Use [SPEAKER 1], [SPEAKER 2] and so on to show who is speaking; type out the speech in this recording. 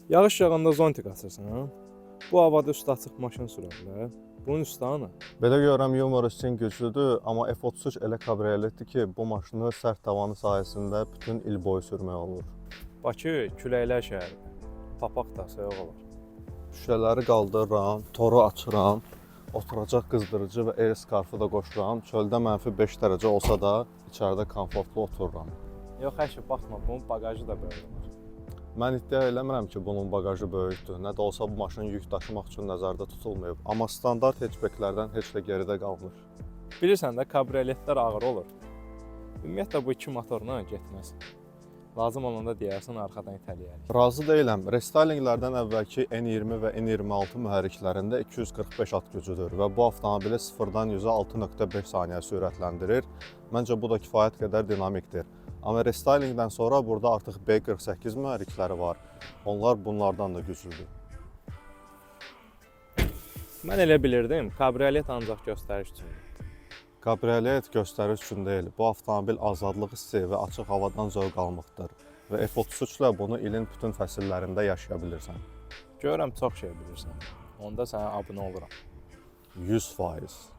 [SPEAKER 1] Yağış yağanda zontik açırsan, ha? Bu havada üstü açıq maşın sürərlər. Bunun üstü hanı?
[SPEAKER 2] Belə görürəm yumor hissin güclüdür, amma F33 elə kabrioletdir ki, bu maşını sərt tavanı sayəsində bütün il boyu sürmək olur.
[SPEAKER 1] Bakı küləklər şəhəridir. Papaq da soyuq olar.
[SPEAKER 2] Şüşələri qaldırıram, toru açıram, oturacaq qızdırıcı və air scarfı da qoşuram. Çöldə -5 dərəcə olsa da içəridə komfortlu otururam.
[SPEAKER 1] Yox, əşi, baxma, bunun baqajı da böyük olar.
[SPEAKER 2] Mən iddia eləmirəm ki, bunun baqajı böyükdür. Nə də olsa bu maşın yük daşımaq üçün nəzərdə tutulmayıb, amma standart hatchbacklərdən heç də geridə qalmır.
[SPEAKER 1] Bilirsən də, kabrioletlər ağır olur. Ümumiyyətlə bu iki motorla getməz. Lazım olanda deyərsən arxadan itələyərik.
[SPEAKER 2] Razı deyiləm. Restylinglərdən əvvəlki N20 və N26 mühərriklərində 245 at gücüdür və bu avtomobili 0-dan 100-ə 6.5 saniyə sürətləndirir. Məncə bu da kifayət qədər dinamikdir. Amma restylinqdən sonra burada artıq B48 mühərrikləri var. Onlar bunlardan da güclüdür.
[SPEAKER 1] Mən elə bilirdim, kabriolet ancaq göstəriş üçündür.
[SPEAKER 2] Kabriolet göstəriş üçün deyil, bu avtomobil azadlıq hissi və açıq havadan zövq almaqdır və F33 ilə bunu ilin bütün fəsillərində yaşaya bilirsən.
[SPEAKER 1] Görürəm çox şey bilirsən. Onda sənə abunə oluram.
[SPEAKER 2] 100%.